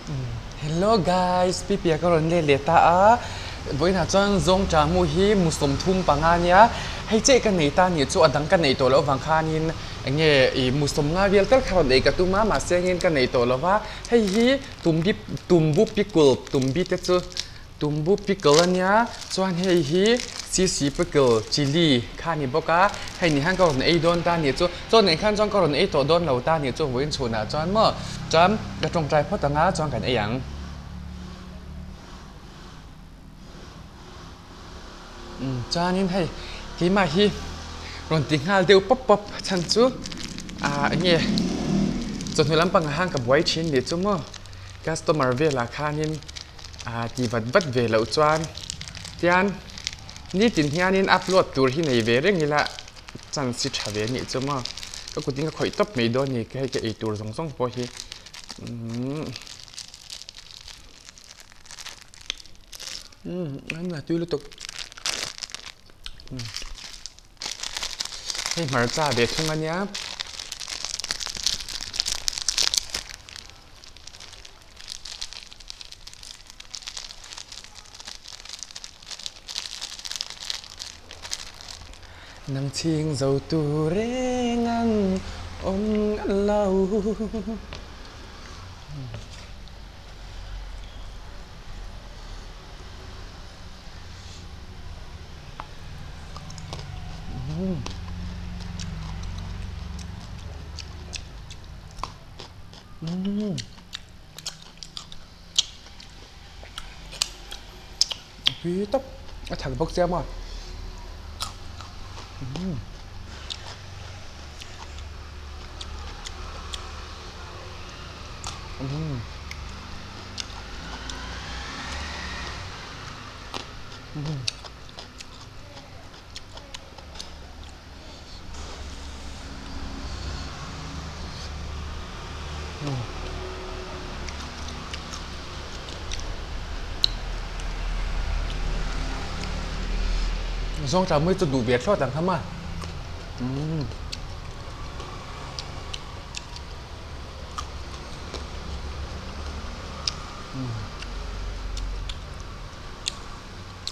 Hello guys, Pipia ka rawn let leh ta a, vawiinah chuan Zawngṭah mu hi mu 35 nia, hei chiah ka nei ta nih chu a dang ka neih tawh loh avang khanin eng nge ih mu 50 vel tal kha rawn ei ka tum a, mahse engin ka neih tawh lo va, hei hi tumbi tumbu pickle tumbi te chu Tumbu pickle a nia, chuan hei hi sisi pickle chilli kha a ni bawk a, hei ni hian ka rawn ei dawn ta a nih chu, chaw nen khan chuan ka rawn ei tawh dawn lo ta a nih chu vawiin chhunah chuan maw chuan ka tawngtai phawt ang a chuan kan ei ang. Umm chuanin hei keimah hi rawn ti nghal deuh pawp pawp chhan chu ah eng nge chawhnu lampangah khan ka buai thin nih chu maw customer velah khanin Ah ti vat vat ve loh chuan tian nitin hianin upload tur hi nei ve reng ila chance hi tha ve anih chu maw ka kutin ka khawih tawp mai dawn a ni hei ka ei tur zawng zawng pawh hi umm umm a tui lutuk hei hmarcha ve thung a nia. Nang chhing zo tu reng an awm lo. Tui tak a thak bawk chiang a Zawngṭah mui chu duh ve thlawt ang kha ma. Umm.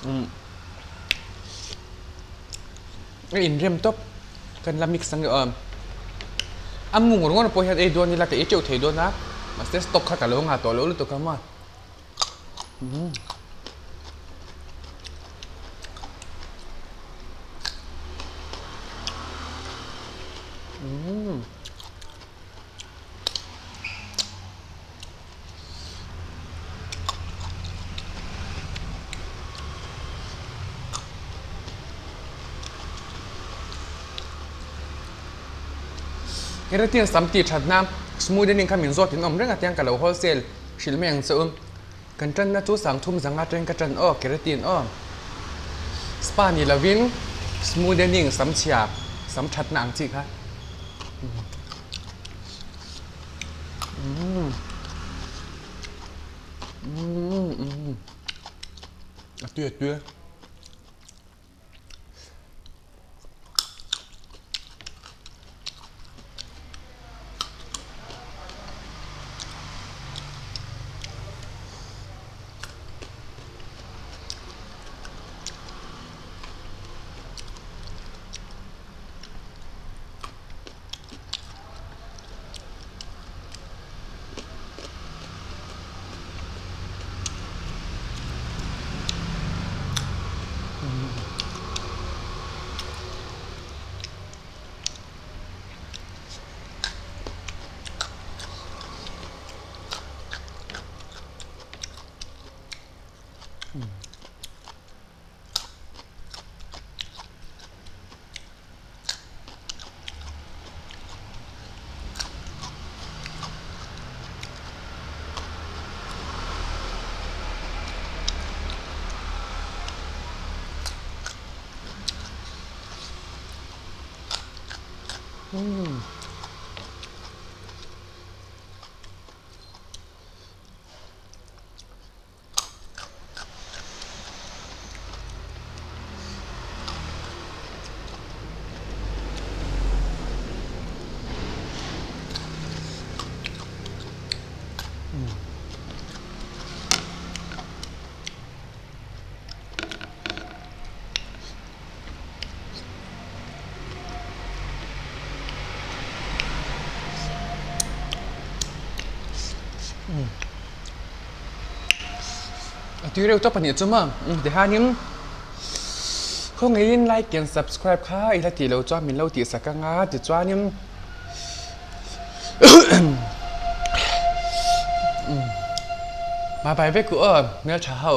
Umm. A inrem tawp kan la mix ang a a mu ngawr ngawr pawh hian ei dawn ila ka ei teuh thei dawn a mahse stock kha ka lo ngah tawh lo lutuk a maw umm. Keratin sam tih thatna smoothening kha min zawt in awm reng a tiang ka lo wholesale hrilh mai ang che u. Kan tanna chu sangthum zanga atangin ka tan aw keratin aw. Spa ni lovin smoothening sam chhia sam thatna ang chi kha. A tui a tui. A tui reuh tawp anih chu maw tihianin khawngaihin like and subscribe kha i la tih loh chuan min lo tihsak anga tichuanin bye bye vek u aw hmeltha ho.